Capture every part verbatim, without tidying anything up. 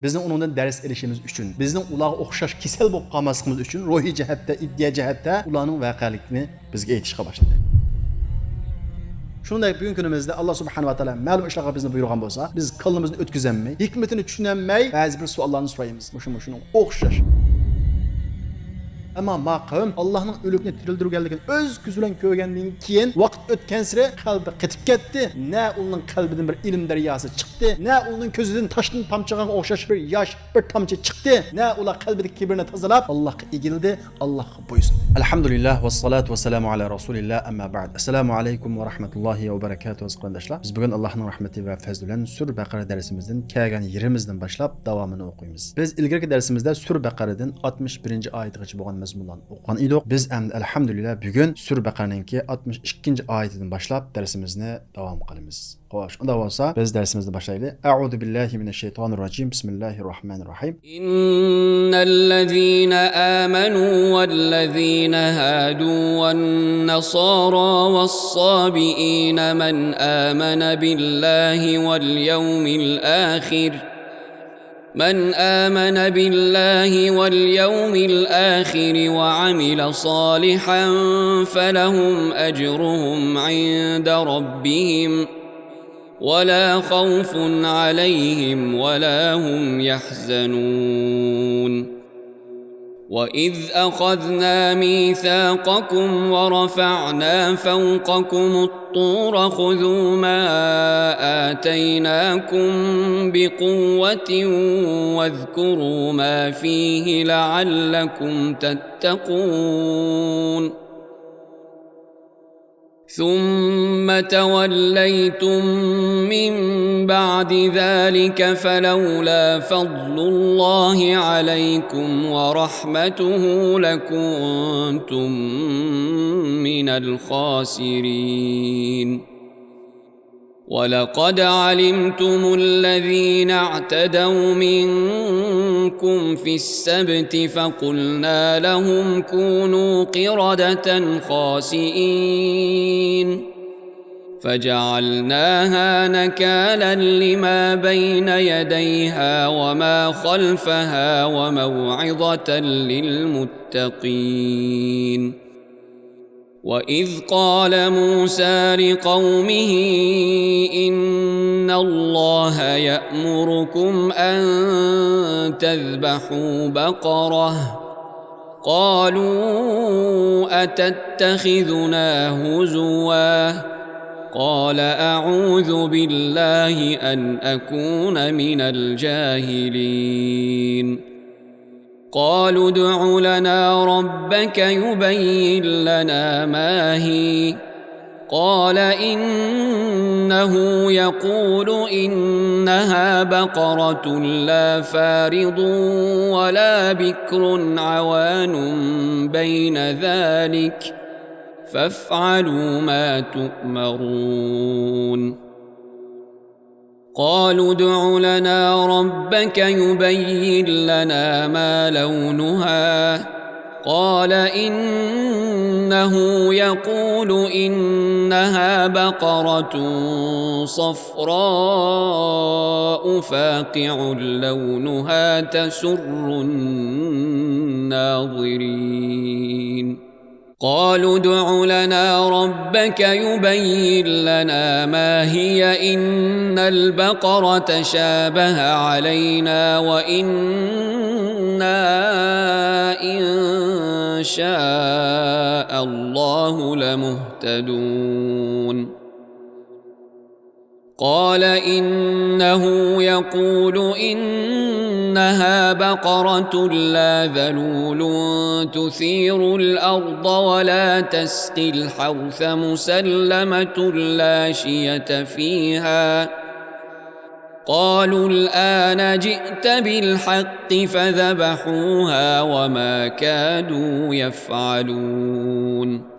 بىزنىڭ ئۇنىڭدىن دەرس ئېلىشىمىز ئۈچۈن، بىزنىڭ ئۇلارغا ئوخشاش كېسەل بولۇپ قالماسلىقىمىز ئۈچۈن روھىي جەھەتتە، ئىدىيە جەھەتتە ئۇلارنىڭ ۋەقەلىكىنى بىزگە ئېيتىشقا باشلىدى. شۇنداق بۈگۈنكى كۈنىمىزدە ئاللا سۇبھانەھۇ ۋە تائالا مەلۇم ئىشلارغا بىزنى بۇيرۇغان بولسا، بىز كاللىمىزنى ئۆتكۈزەلمەي، ھېكمىتىنى چۈشىنەلمەي، بەزى بىر سوئاللارنى سورايمىز. مۇشۇ، مۇشۇنىڭغا ئوخشاش. ئەمما ما قەۋم ئاللانىڭ ئۆلۈكنى تىرىلدۈرگەنلىكىنى ئۆز كۆزى بىلەن كۆرگەندىن كېيىن، ۋاقىت ئۆتكەنسېرى قەلبى قېتىپ كەتتى. نە ئۇنىڭ قەلبىدىن بىر ئىلىم دەرياسى چىقتى، نە ئۇنىڭ كۆزىدىن تاشتىن تامچە ياغقان ئوخشاش بىر ياش، بىر تامچە چىقتى، نە ئۇلار قەلبىدىكى كىبىرنى تازىلاپ، ئاللاھقا ئېگىلدى، ئاللاھقا بويسۇندى. ئەلھەمدۇلىللاھ، ۋەسسالاتۇ ۋەسسالامۇ ئەلا رەسۇلىللاھ، ئەمما بەئد. ئەسسالامۇ ئەلەيكۇم ۋە رەھمەتۇللاھى ۋە بەرەكاتۇھ، ئەزىز قېرىنداشلار. بىز بۈگۈن ئاللاھنىڭ رەھمىتى ۋە پەزلى بىلەن سۈرە بەقەرە دەرسىمىزدىن كەلگەن يېرىمىزدىن باشلاپ داۋامىنى ئوقۇيمىز. بىز ئىلگىرىكى دەرسىمىزدە سۈرە بەقەرىدىن ئاتمىش بىرىنچى ئايىتىغىچە بولغان مەزمۇنلارنى ئوقۇغان ئىدۇق. بىز ئەمدى ئەلھەمدۇلىللاھ بۈگۈن سۈرە بەقەرىنىڭكى ئاتمىش ئىككىنچى ئايىتىدىن باشلاپ دەرسىمىزنى داۋام قىلىمىز. خوش، ئۇنداق بولسا بىز دەرسىمىزنى باشلايلى. أعوذ بالله من الشيطان الرجيم. بسم الله الرحمن الرحيم. إن الذين آمنوا والذين هادوا والنصارى والصابئين من آمن بالله واليوم الآخر من آمن بالله واليوم الآخر وعمل صالحا فلهم أجرهم عند ربهم ولا خوف عليهم ولا هم يحزنون. وإذ أخذنا ميثاقكم ورفعنا فوقكم الطور خذوا ما آتيناكم بقوة واذكروا ما فيه لعلكم تتقون. ثم توليتم من بعد ذلك فلولا فضل الله عليكم ورحمته لكنتم من الخاسرين. ولقد علمتم الذين اعتدوا منكم في السبت فقلنا لهم كونوا قردة خاسئين. فجعلناها نكالا لما بين يديها وما خلفها وموعظة للمتقين. وإذ قال موسى لقومه إن الله يأمركم أن تذبحوا بقرة. قالوا أتتخذنا هزوا. قال أعوذ بالله أن أكون من الجاهلين. قالوا ادع لنا ربك يبين لنا ما هي. قال إنه يقول إنها بقرة لا فارض ولا بكر عوان بين ذلك فافعلوا ما تؤمرون. قالوا ادع لنا ربك يبين لنا ما لونها. قال إنه يقول إنها بقرة صفراء فاقع لونها تسر الناظرين. قالوا ادع لنا ربك يبين لنا ما هي إن البقرة شابه علينا وإنا إن شاء الله لمهتدون. قال إنه يقول إنها بقرة لا ذلول تثير الأرض ولا تسقي الحرث مسلمة لا شية فيها. قالوا الآن جئت بالحق فذبحوها وما كادوا يفعلون.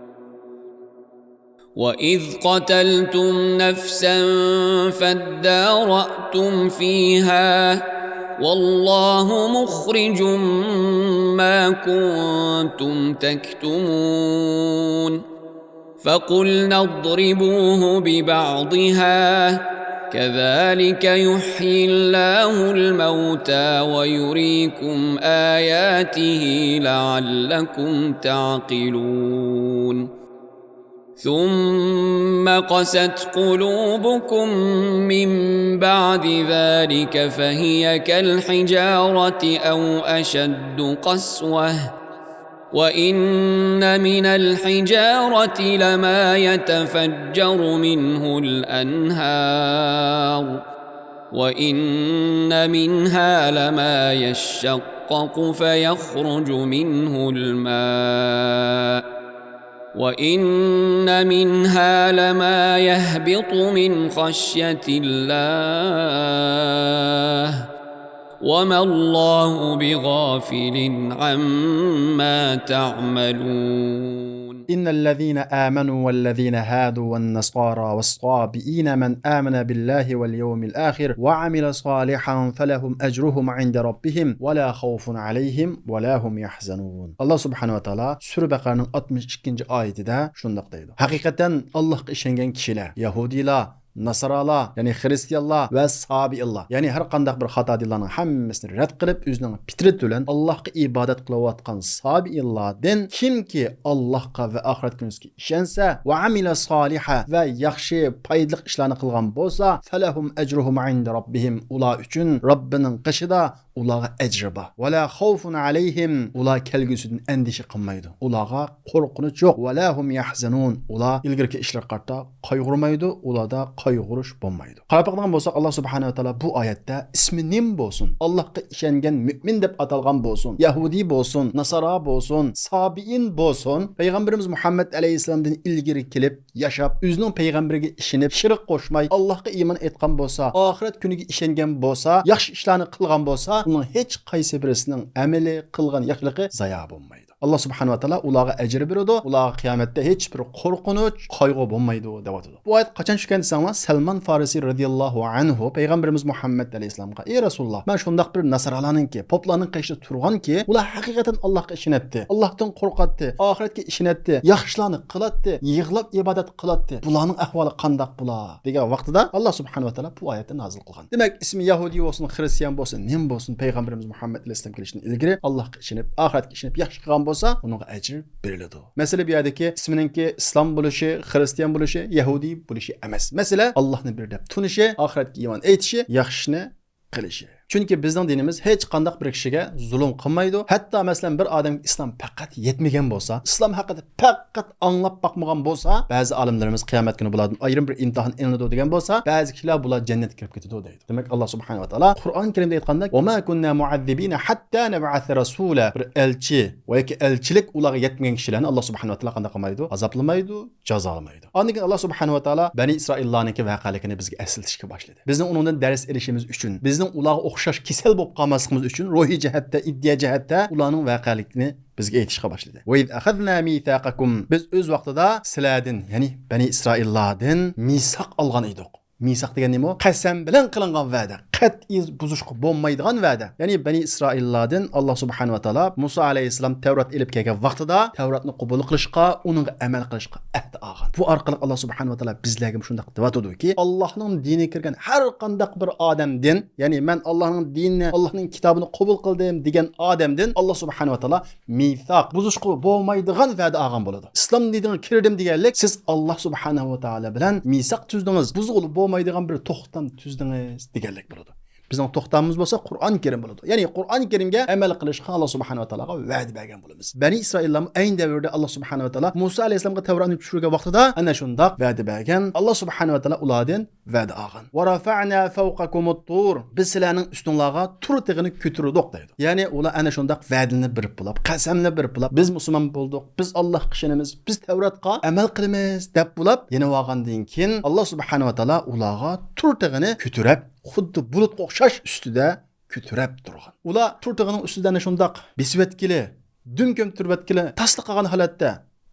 وإذ قتلتم نفسا فادارأتم فيها والله مخرج ما كنتم تكتمون. فقلنا اضربوه ببعضها كذلك يحيي الله الموتى ويريكم آياته لعلكم تعقلون. ثم قست قلوبكم من بعد ذلك فهي كالحجارة أو أشد قسوة، وإن من الحجارة لما يتفجر منه الأنهار، وإن منها لما يشقق فيخرج منه الماء، وإن منها لما يهبط من خشية الله، وما الله بغافل عما تعملون. إن الذين آمنوا والذين هادوا والنصارى والصابئين من آمن بالله واليوم الآخر وعمل صالحا فلهم أجرهم عند ربهم ولا خوف عليهم ولا هم يحزنون. ئاللا سۇبھانەھۇ ۋە تائالا سۈرە بەقەرەنىڭ ئاتمىش ئىككىنچى ئايىتىدە شۇنداق دەيدۇ: ھەقىقەتەن ئاللاھقا ئىشەنگەن كىشىلەر، يەھۇدىيلار، ناسارالار، يەنى خرىستىيانلار ۋە سابىئىنلار، يەنى ھەر قانداق بىر خاتا دىنلارنىڭ ھەممىسىنى رەت قىلىپ، ئۆزىنىڭ پىترىتى بىلەن ئاللاھقا ئىبادەت قىلىۋاتقان سابىئىنلاردىن كىمكى ئاللاھقا ۋە ئاخىرەت كۈنىگە ئىشەنسە، ۋە ئامىلە سالىھا، ۋە ياخشى، پايدىلىق ئىشلارنى قىلغان بولسا، فەلەھۇم ئەجرۇھۇم ئىندە رەببىھىم، ئۇلار ئۈچۈن رەببىنىڭ قېشىدا ئۇلارغا ئەجرى بار. ۋەلا خەۋفۇن ئەلەيھىم، ئۇلار كەلگۈسىدىن ئەندىشە قىلمايدۇ. ئۇلارغا قورقۇنچ يوق. ۋەلا ھۇم يەھزەنۇن، ئۇلار ئىلگىرىكى ئىشلىرىغا قارىتا قايغۇرمايدۇ، ئۇلاردا قايغۇرۇش بولمايدۇ. قاراپ باقىدىغان بولساق، ئاللا سۇبھانەھۇ ۋە تائالا بۇ ئايەتتە ئىسمى نېمە بولسۇن، ئاللاھقا ئىشەنگەن مۆمىن دەپ ئاتالغان بولسۇن، يەھۇدىي بولسۇن، ناسارا بولسۇن، سابىئىن بولسۇن، پەيغەمبىرىمىز مۇھەممەد ئەلەيھىسسالامدىن ئىلگىرى كېلىپ ياشاپ، ئۆزىنىڭ پەيغەمبىرىگە ئىشىنىپ، شىرك قوشماي، ئاللاھقا ئىمان ئېيتقان بولسا، ئاخىرەت كۈنىگە ئىشەنگەن بولسا، ياخشى ئىشلارنى قىلغان بولسا، ئۇنىڭ ھېچ قايسى بىرىسىنىڭ ئەمىلى، قىلغان ياخشىلىقى زايا بولمايدۇ. ئاللا سۇبھانەھۇ ۋە تائالا ئۇلارغا ئەجىر بېرىدۇ، ئۇلارغا قىيامەتتە ھېچ بىر قورقۇنچ، قايغۇ بولمايدۇ، دەۋاتىدۇ. بۇ ئايەت قاچان چۈشكەن دېسەڭلار، سەلمان فارسى رازىياللاھۇ ئەنھۇ پەيغەمبىرىمىز مۇھەممەد ئەلەيھىسسالامغا: ئەي رەسۇلۇللا، مەن شۇنداق بىر ناسارالارنىڭكى، پوپلارنىڭ قېشىدا تۇرغانكى، ئۇلار ھەقىقەتەن ئاللاھقا ئىشىنەتتى، ئاللاھتىن قورقاتتى، ئاخىرەتكە ئىشىنەتتى، ياخشىلارنى قىلاتتى، يىغلاپ ئىبادەت قىلاتتى. بۇلارنىڭ ئەھۋالى قانداق بولا؟ دېگەن ۋاقتىدا ئاللا سۇبھانەھۇ ۋە تائالا بۇ ئايەتنى نازىل قىلغان. دېمەك، ئىسمى يەھۇدىي بولسۇن، خرىستىيان بولسۇن، نېمە بولسۇن، پەيغەمبىرىمىز مۇھەممەد ئەلەيھىسسالام كېلىشتىن ئىلگىرى ئاللاھقا ئىشىنىپ، ئاخىرەتكە ئىشىنىپ، ياخشى قىلغان بولسا، ئۇنىڭغا ئەجىر بېرىلىدۇ. مەسىلە، بۇ يەردىكى ئىسمىنىڭكى ئىسلام بولۇشى، خرىستىيان بولۇشى، يەھۇدىي بولۇشى ئەمەس. مەسىلە، ئاللاھنى بىر دەپ تونۇشى، ئاخىرەتكە ئىمان ئېيتىشى، ياخشىنى قىلىشى. چۈنكى بىزنىڭ دىنىمىز ھېچ قانداق بىر كىشىگە زۇلۇم قىلمايدۇ. ھەتتا، مەسىلەن، بىر ئادەمگە ئىسلام پەقەت يەتمىگەن بولسا، ئىسلام ھەققىدە پەقەت ئاڭلاپ باقمىغان بولسا، بەزى ئالىملىرىمىز قىيامەت كۈنى بۇلاردىن ئايرىم بىر ئىمتىھان ئېلىنىدۇ دېگەن بولسا، بەزى كىشىلەر بۇلار جەننەتكە كىرىپ كېتىدۇ دەيدۇ. دېمەك، ئاللا سۇبھانەھۇ ۋە تائالا قۇرئان كەرىمدە ئېيتقاندەك، ۋەما كۇننا مۇئەززىبىنە ھەتتا نەبئەسە رەسۇلا، بىر ئەلچى ۋە ياكى ئەلچىلىك ئۇلارغا يەتمىگەن كىشىلەرنى ئاللا سۇبھانەھۇ ۋە تائالا قانداق قىلمايدۇ؟ ئازابلىمايدۇ، جازالىمايدۇ. ئاندىن كېيىن ئاللا سۇبھانەھۇ ۋە تائالا بەنى ئىسرائىللارنىڭكى ۋەقەلىكىنى بىزگە ئەسلىتىشكە باشلىدى. بىزنىڭ ئۇنىڭدىن دەرس ئېلىشىمىز ئۈچۈن، بىزنىڭ ئۇلارغا ئوخشاش كېسەل بولۇپ قالماسلىقىمىز ئۈچۈن، روھىي جەھەتتە، ئىدىيە جەھەتتە ئۇلارنىڭ ۋەقەلىكىنى بىزگە ئېيتىشقا باشلىدى. ۋەئىز ئەخەزنا مىساقەكۇم، بىز ئۆز ۋاقتىدا سىلەردىن، يەنى بەنى ئىسرائىللاردىن مىساق ئالغان ئىدۇق. مىساق دېگەن نېمە ئۇ؟ قەسەم بىلەن قىلىنغان ۋەدە. قەتئىي بۇزۇشقا بولمايدىغان ۋەدە. يەنى بەنى ئىسرائىللاردىن ئاللا سۇبھانەھۇ ۋە تائالا مۇسا ئەلەيھىسسالام تەۋرات ئېلىپ كەلگەن ۋاقتىدا تەۋراتنى قوبۇل قىلىشقا، ئۇنىڭغا ئەمەل قىلىشقا ئەھدى ئالغان. بۇ ئارقىلىق ئاللا سۇبھانەھۇ ۋە تائالا بىزلەرگە شۇنداق دەۋاتىدۇكى، ئاللانىڭ دىنىگە كىرگەن ھەر قانداق بىر ئادەمدىن، يەنى مەن ئاللانىڭ دىنىنى، ئاللانىڭ كىتابىنى قوبۇل قىلدىم دېگەن ئادەمدىن ئاللا سۇبھانەھۇ ۋە تائالا مىساق، بۇزۇشقا بولمايدىغان ۋەدە ئالغان بولىدۇ. ئىسلام دىنىغا كىردىم دېگەنلىك، سىز ئاللا سۇبھانەھۇ ۋە تائالا بىلەن مىساق تۈزدىڭىز، بۇزغىلى بولمايدىغان بىر توختام تۈزدىڭىز دېگەنلىك بولىدۇ. بىزنىڭ توختامىمىز بولسا قۇرئان كەرىم بولىدۇ. يەنى قۇرئان كەرىمگە ئەمەل قىلىشقا ئاللا سۇبھانەھۇ ۋە تائالاغا ۋەدە بەرگەن بولىمىز. بەنى ئىسرائىللارمۇ ئەينى دەۋردە ئاللا سۇبھانەھۇ ۋە تائالا مۇسا ئەلەيھىسسالامغا تەۋراتنى چۈشۈرگەن ۋاقتىدا ئەنە شۇنداق ۋەدە بەرگەن. ئاللا سۇبھانەھۇ ۋە تائالا ئۇلاردىن ۋەدە ئالغان. ۋە رەفەئنا فەۋقەكۇمۇت تۇر. بىز سىلەرنىڭ ئۈستۈڭلارغا تۇر تېغىنى كۆتۈردۇق دەيدۇ. يەنى ئۇلار ئەنە شۇنداق ۋەدىنى بېرىپ بولاپ، قەسەمنى بېرىپ بولاپ، بىز مۇسۇلمان بولدۇق، بىز ئاللاھقا ئىشىنىمىز، بىز تەۋراتقا ئەمەل قىلىمىز دەپ بولاپ يېنىۋالغاندىن كېيىن، ئاللا سۇبھانەھۇ ۋە تائالا ئۇلارغا تۇر تېغىنى كۆتۈرۈپ، خۇددى بۇلۇتقا ئوخشاش ئۈستىدە كۆتۈرۈپ تۇرغان. ئۇلار تۇر تېغىنىڭ ئۈستىدە ئەنە شۇنداق بېسىۋەتكىلى، دۈم كۆمۈپ تۇرۇۋەتكىلى، تاسلا قالغان ھالەتتە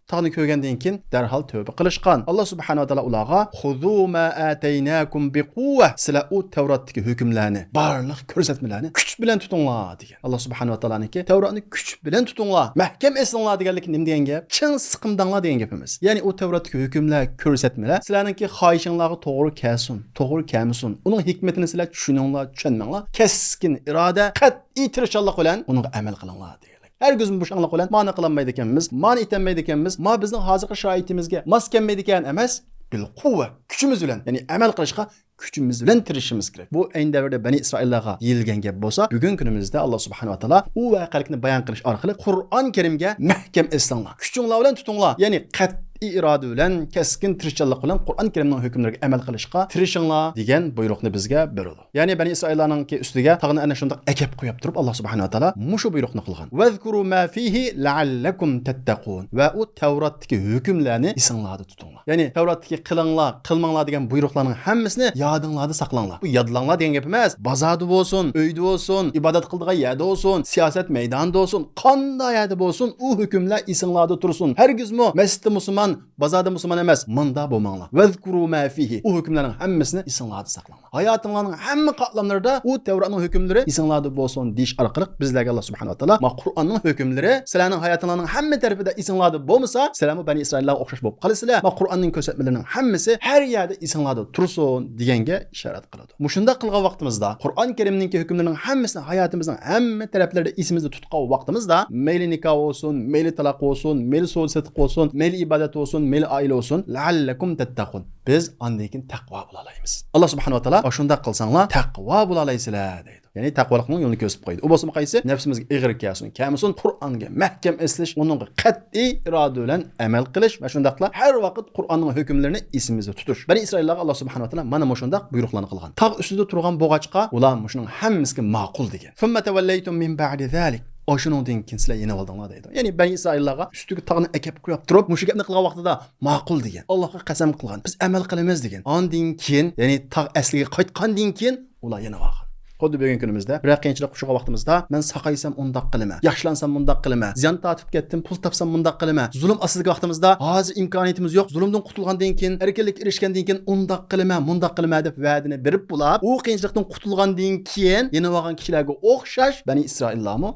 تاغنى كۆرگەندىن كېيىن دەرھال تەۋبە قىلىشقان. ئاللا سۇبھانەھۇ ۋە تائالا ئۇلارغا، خۇزۇ ما ئاتەيناكۇم بىقۇۋۋە، سىلەر ئۇ تەۋراتتىكى ھۆكۈملەرنى، بارلىق كۆرسەتمىلەرنى كۈچ بىلەن تۇتۇڭلار، دېگەن. ئاللا سۇبھانەھۇ ۋە تائالانىڭكى تەۋراتنى كۈچ بىلەن تۇتۇڭلار، مەھكەم ئېسىلىڭلار دېگەنلىكى نېمە دېگەن گەپ؟ چىڭ سىقىمداڭلار دېگەن گەپ ئەمەس. يەنى ئۇ تەۋراتتىكى ھۆكۈملەر، كۆرسەتمىلەر سىلەرنىڭكى خاھىشىڭلارغا توغرا كەلسۇن، توغرا كەلمىسۇن، ئۇنىڭ ھېكمىتىنى سىلەر چۈشىنىڭلار، چۈشەنمەڭلار، كەسكىن ئىرادە، قەتئىي تىرىشچانلىق بىلەن ئۇنىڭغا ئەمەل قىلىڭلار، دېگەنلىك. ھەرگىزمۇ بوشاڭلىق بىلەن مانى قىلالمايدىكەنمىز، مانى ئېتەلمەيدىكەنمىز، ما بىزنىڭ ھازىرقى شارائىتىمىزگە ماس كەلمەيدىكەن ئەمەس، بىل قۇۋۋە، كۈچىمىز بىلەن، يەنى ئەمەل قىلىشقا كۈچىمىز بىلەن تىرىشىشىمىز كېرەك. بۇ ئەينى دەۋردە بەنى ئىسرائىللارغا دېيىلگەن گەپ بولسا، بۈگۈنكى كۈنىمىزدە ئاللا سۇبھانەھۇ ۋە تائالا ئۇ ۋەقەلىكنى بايان قىلىش ئارقىلىق قۇرئان كەرىمگە مەھكەم ئېسىلىڭلار، كۈچۈڭلار بىلەن تۇتۇڭلار، يەنى قەتئىي ئىرادە بىلەن، كەسكىن تىرىشچانلىق بىلەن قۇرئان كەرىمنىڭ ھۆكۈملىرىگە ئەمەل قىلىشقا تىرىشىڭلار، دېگەن بۇيرۇقنى بىزگە بېرىدۇ. يەنى بەنى ئىسرائىللارنىڭكى ئۈستىگە تاغنى ئەنە شۇنداق ئەكەپ قويۇپ تۇرۇپ، ئاللا سۇبھانەھۇ ۋە تائالا مۇشۇ بۇيرۇقنى قىلغان. ۋەزكۇرۇ ما فىھى لەئەللەكۇم تەتتەقۇن. ۋە ئۇ تەۋراتتىكى ھۆكۈملەرنى ئېسىڭلاردا تۇتۇڭلار. يەنى تەۋراتتىكى قىلىڭلار، قىلماڭلار دېگەن بۇيرۇقلارنىڭ ھەممىسىنى يادىڭلاردا ساقلاڭلار. بۇ يادلاڭلار دېگەن گەپ ئەمەس. بازاردا بولسۇن، ئۆيدە بولسۇن، ئىبادەت قىلىدىغان يەردە بولسۇن، سىياسەت مەيدانىدا بولسۇن، قانداق يەردە بولسۇن، ئۇ ھۆكۈملەر ئېسىڭلاردا تۇرسۇن. ھەرگىزمۇ مەسچىتتە مۇسۇلمان، بازاردا مۇسۇلمان ئەمەس، مۇندا بولماڭلار. ۋەزكۇرۇ ما فىھى. ئۇ ھۆكۈملەرنىڭ ھەممىسىنى ئېسىڭلاردا ساقلاڭلار. ھاياتىڭلارنىڭ ھەممە قاتلاملىرىدا ئۇ تەۋراتنىڭ ھۆكۈملىرى ئېسىڭلاردا بولسۇن دېيىش ئارقىلىق بىزلەرگە ئاللا سۇبھانەھۇ ۋە تائالا، ما قۇرئاننىڭ ھۆكۈملىرى سىلەرنىڭ ھاياتىڭلارنىڭ ھەممە تەرىپىدە ئېسىڭلاردا بولمىسا، سىلەرمۇ بەنى ئىسرائىللارغا ئوخشاش بولۇپ قالىسىلەر. ما قۇرئاننىڭ كۆرسەتمىلىرىنىڭ ھەممىسى ھەر يەردە ئېسىڭلاردا تۇرسۇن دېگەنگە ئىشارەت قىلىدۇ. مۇشۇنداق قىلغان ۋاقتىمىزدا قۇرئان كەرىمنىڭكى ھۆكۈملىرىنىڭ ھەممىسىنى ھاياتىمىزنىڭ ھەممە تەرەپلىرىدە ئېسىمىزدە تۇتقان ۋاقتىمىزدا، مەيلى نىكاھ بولسۇن، مەيلى تالاق بولسۇن، مەيلى سودا سېتىق بولسۇن، مەيلى ئىبادەت بولسۇن، مەيلى ئائىلە بولسۇن، لەئەللەكۇم تەتتەقۇن. بىز ئاندىن كېيىن تەقۋا بولالايمىز. ئاللا سۇبھانەھۇ ۋە تائالا، ئاشۇنداق قىلساڭلار تەقۋا بولالايسىلەر، دەيدۇ. يەنى تەقۋالىقنىڭ يولىنى كۆرسىتىپ قويدى. ئۇ بولسىمۇ قايسى؟ نەپسىمىزگە ئېغىر كەلسۇن، كەلمىسۇن، قۇرئانغا مەھكەم ئېسىلىش، ئۇنىڭغا قەتئىي ئىرادە بىلەن ئەمەل قىلىش ۋە شۇنداقلا ھەر ۋاقىت قۇرئاننىڭ ھۆكۈملىرىنى ئېسىمىزدە تۇتۇش. بەنى ئىسرائىللارغا ئاللا سۇبھانەھۇ ۋە تائالا مانا مۇشۇنداق بۇيرۇقلارنى قىلغان. تاغ ئۈستىدە تۇرغان بولغاچقا، ئۇلار مۇشۇنىڭ ھەممىسىگە ماقۇل دېگەن. ثم توليتم من بعد ذلك. ئاشۇنىڭدىن كېيىن سىلەر يېنىۋالدىڭلار دەيدۇ. يەنى بەنى ئىسرائىللارغا ئۈستىگە تاغنى ئەكەپ قويۇپ تۇرۇپ، مۇشۇ گەپنى قىلغان ۋاقتىدا ماقۇل دېگەن. ئاللاغا قەسەم قىلغان. بىز ئەمەل قىلىمىز دېگەن. ئاندىن كېيىن، يەنى تاغ ئەسلىگە قايتقاندىن كېيىن ئۇلار يېنىۋالغان. خۇددى بۈگۈنكى كۈنىمىزدە بىرەر قىيىنچىلىق ئۇچرىغان ۋاقتىمىزدا، مەن ساقايسام ئۇنداق قىلىمەن، ياخشىلانسام مۇنداق قىلىمەن، زىيان تارتىپ كەتتىم، پۇل تاپسام مۇنداق قىلىمەن، زۇلۇم ئاستىدىكى ۋاقتىمىزدا، ھازىر ئىمكانىيىتىمىز يوق، زۇلۇمدىن قۇتۇلغاندىن كېيىن، ئەركىنلىككە ئېرىشكەندىن كېيىن ئۇنداق قىلىمەن، مۇنداق قىلىمەن دەپ ۋەدىنى بېرىپ بولاپ، ئۇ قىيىنچىلىقتىن قۇتۇلغاندىن كېيىن يېنىۋالغان كىشىلەرگە ئوخشاش بەنى ئىسرائىللارمۇ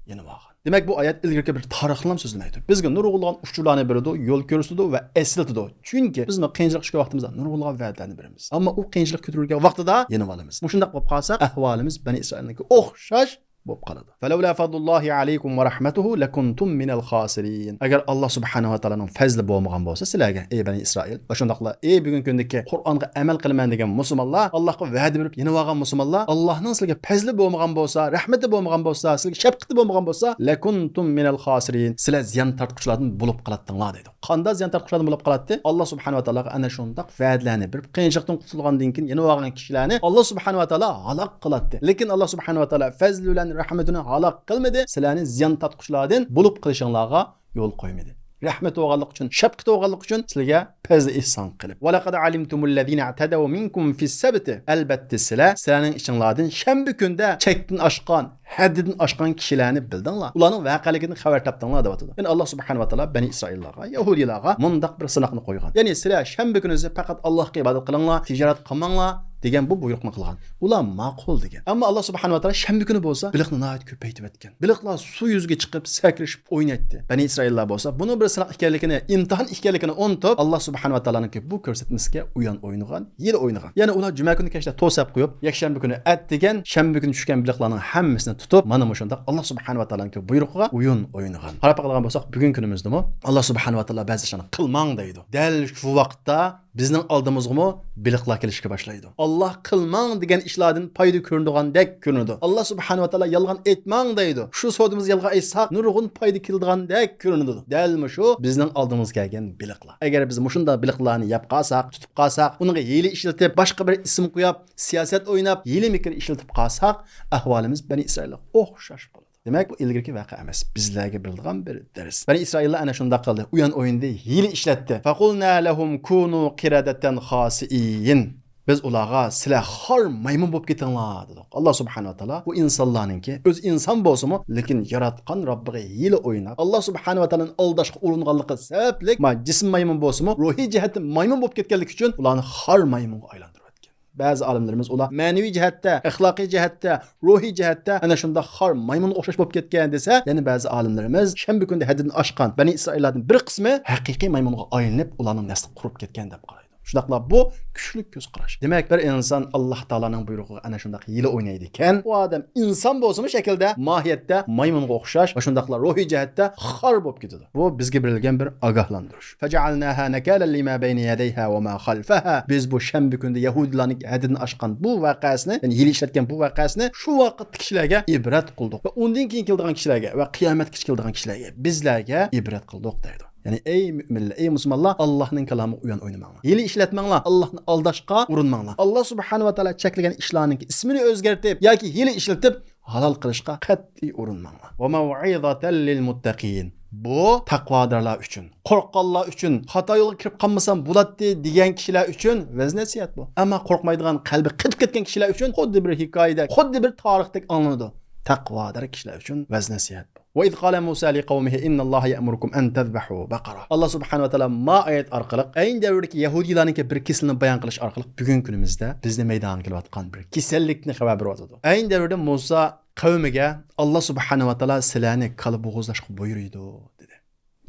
يېنىۋالغان. دېمەك، بۇ ئايەت ئىلگىرىكى بىر تارىخنىلا سۆزلىمەيدۇ. بىزگە نۇرغۇنلىغان ئۇچۇرلارنى بېرىدۇ، يول كۆرسىتىدۇ ۋە ئەسلىتىدۇ. چۈنكى بىزمۇ قىيىنچىلىق چۈشكەن ۋاقتىمىزدا نۇرغۇنلىغان ۋەدىلەرنى بېرىمىز. ئەمما ئۇ قىيىنچىلىق كۆتۈرۈلگەن ۋاقتىدا يېنىۋالىمىز. مۇشۇنداق بولۇپ قالسا، ئەھۋالىمىز بەنى ئىسرائىلنىڭكى ئوخشاش بولۇپ قالىدۇ. فلولا فضل الله عليكم ورحمته لكنتم من الخاسرين. ئەگەر ئاللا سۇبھانەھۇ ۋە تائالانىڭ پەزلى بولمىغان بولسا سىلەرگە، ئەي بەنى ئىسرائىل، ۋە شۇنداقلا ئەي بۈگۈنكى كۈندىكى قۇرئانغا ئەمەل قىلىمەن دېگەن مۇسۇلمانلار، ئاللاغا ۋەدە بېرىپ يېنىۋالغان مۇسۇلمانلار، ئاللانىڭ سىلەرگە پەزلى بولمىغان بولسا، رەھمىتى بولمىغان بولسا، سىلەرگە شەپقىتى بولمىغان بولسا، لكنتم من الخاسرين، سىلەر زىيان تارتقۇچىلاردىن بولۇپ قالاتتىڭلار دەيدۇ. قانداق زىيان تارتقۇچىلاردىن بولۇپ قالاتتى؟ ئاللا سۇبھانەھۇ ۋە تائالاغا ئەنە شۇنداق ۋەدىلەرنى بېرىپ، قىيىنچىلىقتىن قۇتۇلغاندىن كېيىن يېنىۋالغان كىشىلەرنى ئاللا سۇبھانەھۇ ۋە تائالا ھالاك قىلاتتى. لېكىن ئاللا سۇبھانەھۇ ۋە تائالا پەزلى بىلەن رەھمىتىنى ھالاك قىلمىدى، سىلەرنى زىيان تارتقۇچىلاردىن بولۇپ قېلىشىڭلارغا يول قويمىدى. رەھمىتى بولغانلىقى ئۈچۈن، شەپقىتى بولغانلىقى ئۈچۈن سىلەرگە پەزلى ئېھسان قىلىپ. ولقد علمتم الذين اعتدوا منكم في السبت. ئەلبەتتە سىلەر، سىلەرنىڭ ئىچىڭلاردىن شەنبە كۈندە چەكتىن ئاشقان، ھەددىدىن ئاشقان كىشىلەرنى بىلدىڭلار. ئۇلارنىڭ ۋەقەلىكىدىن خەۋەر تاپتىڭلار دەۋاتىدۇ. يەنى ئاللا سۇبھانەھۇ ۋە تائالا بەنى ئىسرائىللارغا، يەھۇدىيلارغا مۇنداق بىر سىناقنى قويغان. يەنى سىلەر شەنبە كۈنىسى پەقەت ئاللاغا ئىبادەت قىلىڭلار، تىجارەت قىلماڭلار دېگەن بۇ بۇيرۇقنى قىلغان. ئۇلار ماقۇل دېگەن. ئەمما ئاللا سۇبھانەھۇ ۋە تائالا شەنبە كۈنى بولسا بېلىقنى ناھايىتى كۆپەيتىۋەتكەن. بېلىقلار سۇ يۈزىگە چىقىپ سەكرىشىپ ئوينايتتى. بەنى ئىسرائىللار بولسا بۇنىڭ بىر سىناق ئىكەنلىكىنى، ئىمتىھان ئىكەنلىكىنى ئۇنتۇپ، ئاللا سۇبھانەھۇ ۋە تائالانىڭكى بۇ كۆرسەتمىسىگە ئويۇن ئوينىغان، ھىيلە ئوينىغان. يەنى ئۇلار جۈمە كۈنى كەچتە توساپ قويۇپ، يەكشەنبە كۈنى ئەتىگەن شەنبە كۈنى چۈشكەن بېلىقلارنىڭ ھەممىسىنى تۇتۇپ، مانا مۇشۇنداق ئاللا سۇبھانەھۇ ۋە تائالانىڭكى بۇيرۇقىغا ئويۇن ئوينىغان. قاراپ باقىدىغان بولساق، بۈگۈنكى كۈنىمىزدىمۇ ئاللا سۇبھانەھۇ ۋە تائالا بەزى ئىشلارنى قىلماڭ دەيدۇ. دەل شۇ ۋاقىتتا بىزنىڭ ئالدىمىزغىمۇ بېلىقلار كېلىشكە باشلايدۇ. ئاللا قىلماڭ دېگەن ئىشلاردىن پايدا كۆرۈنىدىغاندەك كۆرۈنىدۇ. ئاللا سۇبھانەھۇ ۋە تائالا يالغان ئېيتماڭ دەيدۇ. شۇ سودىمىزنى يالغان ئېيتساق، نۇرغۇن پايدا كېلىدىغاندەك كۆرۈنىدۇ. دەل مۇشۇ بىزنىڭ ئالدىمىزغا كەلگەن بېلىقلار. ئەگەر بىز مۇشۇنداق بېلىقلارنى يەپ قالساق، تۇتۇپ قالساق، ئۇنىڭغا ھىيلە ئىشلىتىپ، باشقا بىر ئىسىم قويۇپ، سىياسەت ئويناپ، ھىيلە-مىكىر ئىشلىتىپ قالساق، ئەھۋالىمىز بەنى ئىسرائىلغا ئوخشاش بولىدۇ. دېمەك، بۇ ئىلگىرىكى ۋەقە ئەمەس. بىزلەرگە بېرىلىدىغان بىر دەرس. بەنى ئىسرائىللار ئەنە شۇنداق قىلدى. ئويۇن ئوينىدى، ھىيلە ئىشلەتتى. فقلنا لهم كونوا قردة خاسئين. بىز ئۇلارغا، سىلەر خار مايمۇن بولۇپ كېتىڭلار دېدۇق. ئاللا سۇبھانەھۇ ۋە تائالا بۇ ئىنسانلارنىڭكى، ئۆزى ئىنسان بولسىمۇ، لېكىن ياراتقان راببىغا ھىيلە ئويناپ، ئاللا سۇبھانەھۇ ۋە تائالانى ئالداشقا ئۇرۇنغانلىقى سەۋەبلىك، ما جىسىم مايمۇن بولسىمۇ، روھىي جەھەتتىن مايمۇن بولۇپ كەتكەنلىكى ئۈچۈن ئۇلارنى خار مايمۇنغا ئايلاندۇرۇۋەتكەن. بەزى ئالىملىرىمىز ئۇلار مەنىۋى جەھەتتە، ئەخلاقىي جەھەتتە، روھىي جەھەتتە ئەنە شۇنداق خار مايمۇنغا ئوخشاش بولۇپ كەتكەن دېسە، يەنە بەزى ئالىملىرىمىز شەنبە كۈنىدە ھەددىدىن ئاشقان بەنى ئىسرائىللاردىن بىر قىسمى ھەقىقىي مايمۇنغا ئايلىنىپ، ئۇلارنىڭ نەسلى قۇرۇپ كەتكەن دەپ قارايدۇ. شۇنداقلا بۇ كۈچلۈك كۆز قاراش. دېمەك، بىر ئىنسان ئاللا تائالانىڭ بۇيرۇقىغا ئەنە شۇنداق ھىيلە ئوينايدىكەن، ئۇ ئادەم ئىنسان بولسىمۇ شەكىلدە، ماھىيەتتە مايمۇنغا ئوخشاش ۋە شۇنداقلا روھىي جەھەتتە خار بولۇپ كېتىدۇ. بۇ بىزگە بېرىلگەن بىر ئاگاھلاندۇرۇش. فجعلناها نكالا لما بين يديها وما خلفها. بىز بۇ شەنبە كۈنىدە يەھۇدىيلارنىڭ ھەددىدىن ئاشقان بۇ ۋەقەسىنى، يەنى ھىيلە ئىشلەتكەن بۇ ۋەقەسىنى شۇ ۋاقىتتىكى كىشىلەرگە ئىبرەت قىلدۇق. ۋە ئۇندىن كېيىن كېلىدىغان كىشىلەرگە ۋە قىيامەتكىچە كېلىدىغان كىشىلەرگە بىزلەرگە ئىبرەت قىلدۇق دەيدۇ. يەنى، ئەي مۆمىنلەر، ئەي مۇسۇلمانلار، ئاللانىڭ كالامىغا ئويۇن ئوينىماڭلار. ھىيلە ئىشلەتمەڭلار، ئاللانى ئالداشقا ئۇرۇنماڭلار. ئاللا سۇبھانەھۇ ۋە تائالا چەكلىگەن ئىشلارنىڭكى ئىسمىنى ئۆزگەرتىپ ياكى ھىيلە ئىشلىتىپ ھالال قىلىشقا قەتئىي ئۇرۇنماڭلار. وموعظة للمتقين. بۇ تەقۋادارلار ئۈچۈن، قورققانلار ئۈچۈن، خاتا يولغا كىرىپ قالمىسام بولاتتى دېگەن كىشىلەر ئۈچۈن ۋەز نەسىھەت بۇ. ئەمما قورقمايدىغان، قەلبى قېتىپ كەتكەن كىشىلەر ئۈچۈن خۇددى بىر ھېكايىدەك، خۇددى بىر تارىختەك ئاڭلىنىدۇ. تەقۋادار كىشىلەر ئۈچۈن ۋەز نەسىھەت بۇ. وإذ قال موسى لقومه إن الله يأمركم أن تذبحوا بقرة. ئاللا سۇبھانەھۇ ۋە تائالا ما ئايەت ئارقىلىق، ئەينى دەۋردىكى يەھۇدىيلارنىڭكى بىر كېسىلىنى بايان قىلىش ئارقىلىق، بۈگۈنكى كۈنىمىزدە بىزنى مەيدانغا كېلىۋاتقان بىر كېسەللىكنى خەۋەر بېرىۋاتىدۇ. ئەينى دەۋردە مۇسا قەۋمىگە، ئاللا سۇبھانەھۇ ۋە تائالا سىلەرنى كالا بوغۇزلاشقا بۇيرۇيدۇ، دېدى.